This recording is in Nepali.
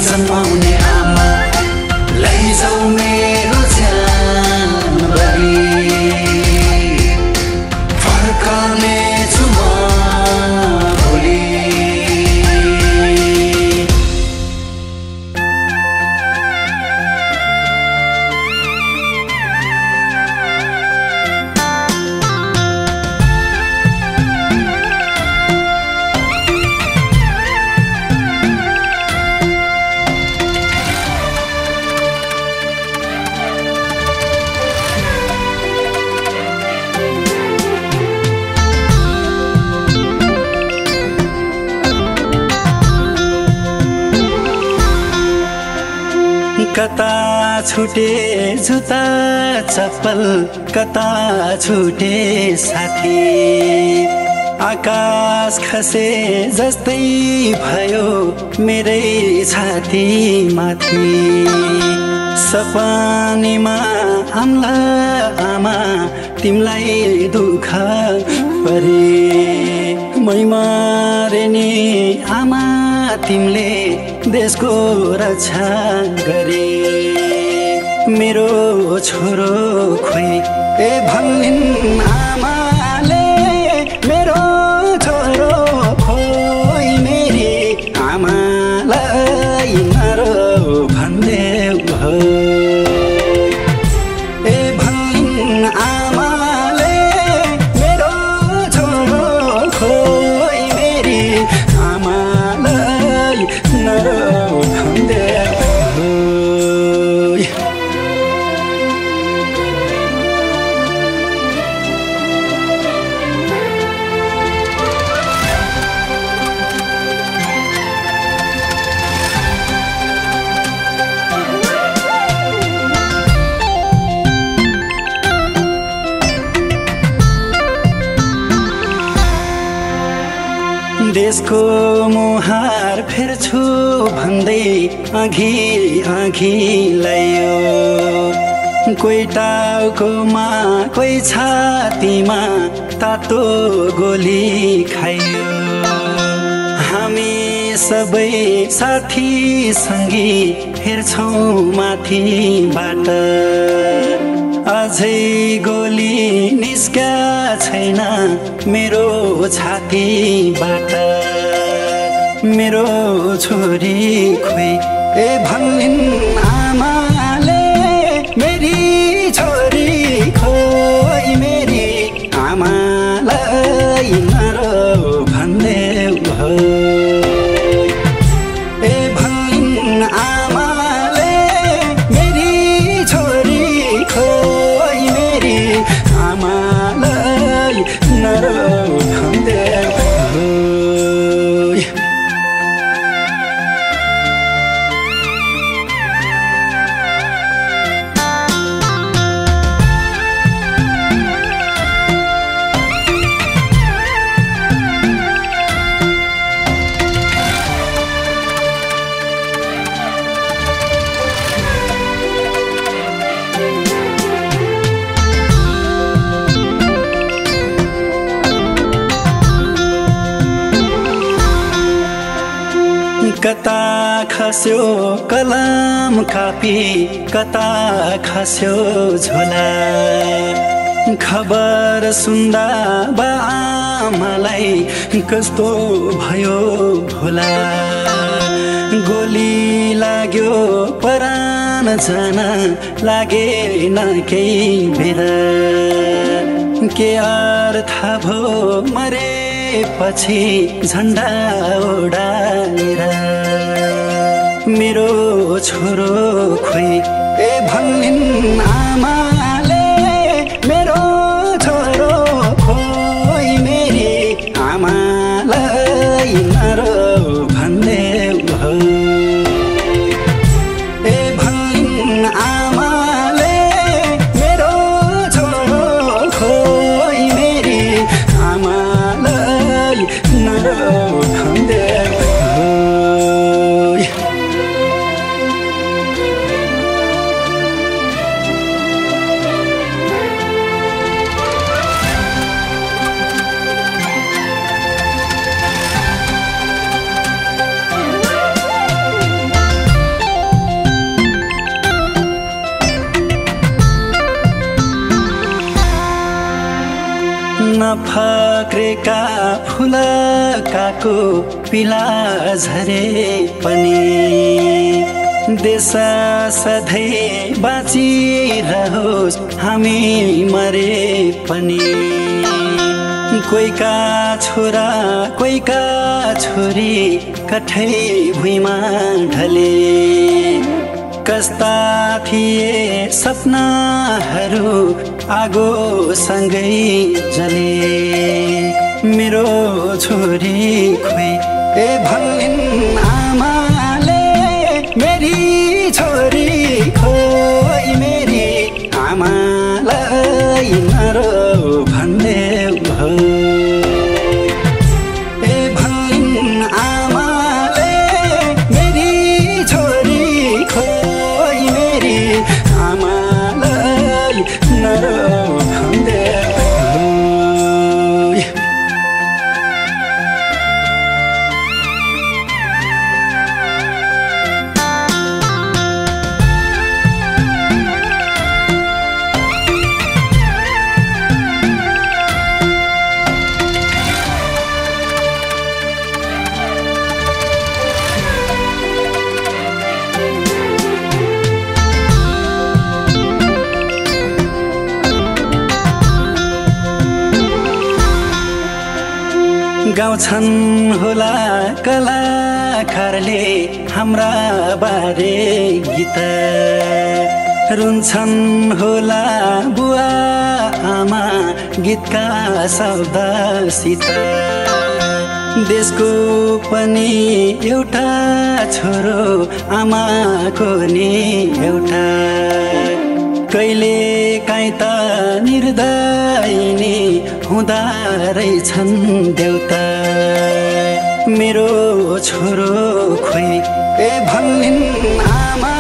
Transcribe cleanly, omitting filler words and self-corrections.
जन्माउने आमा लैजाऊ मेरो ज्यानभरि फर्कने छु म भोलि कता छुटे जुत्ता चप्पल कता छुटे साथी आकाश खसे जस्तै भयो मेरै छाती माथि सपनीमा आम्ला आमा तिमलाई दुःख परे मै मरे नि आमा तिमीले देशको रक्षा गरे मेरो छोरो खोइ ए भन्लिन् आमाले मेरो छोरो खोइ मेरी आमालाई नरो भन्देऊ हो ए भन्लिन् आमाले मेरो छोरो खोइ मेरी आमालाई नरो भन्देऊ हो देशको मुहार फेर्छु भन्दै अघि अघि लैयो कोही टाउकोमा कोही छातीमा तातो गोली खाइयो हामी सबै साथी सँगी हेर्छौँ माथिबाट अझै गोली निस्क्या छैन मेरो छातीबाट मेरो छोरी खोइ ए भन्लिन् आमाले मेरी छोरी खोइ मेरी आमालाई नरो भन्देऊ हो ए भन्लिन् आमाले मेरी छोरी खोइ मेरी आमालाई नरो भन्देऊ हो कता खस्यो कलम कापी कता खस्यो झोला खबर सुन्दा बाआमालाई कस्तो भयो भोला गोली लाग्यो परान जान लागेन केही बेला के अर्थ भो मरेपछि झन्डा उडाएर मेरो छोरो खोइ ए भन्लिन् आमाले मेरो छोरो खोइ मेरी आमालाई नरो भन्देऊ हो ए भन्लिन् आमाले मेरो छोरो खोइ मेरी आमालाई नरो भन्देऊ हो नफक्रेका फुल काको पिला झरे पनि देश सधैँ बाँचिरहोस् हामी मरे पनि कोहीका छोरा कोहीका छोरी कठै भुइँमा ढले कस्ता थिए सपनाहरू आगो सँगै जले मेरो छोरी खोइ ए भनिन् आमाले मेरी छोरी खोइ मेरी आमालाई नरो भन्देऊ हो ए भनिन् आमाले मेरी छोरी खोइ मेरी आमालाई नरो भन्देऊ हो गाउँछन् होला कलाकारले हाम्रा बारे गीत रुन्छन् होला बुवा आमा गीतका शब्दसित देशको पनि एउटा छोरो आमाको नि एउटा कहिले काहीँ त निर्दयनी हुँदा रहेछन् देउता मेरो छोरो खोइ ए भनिन् आमा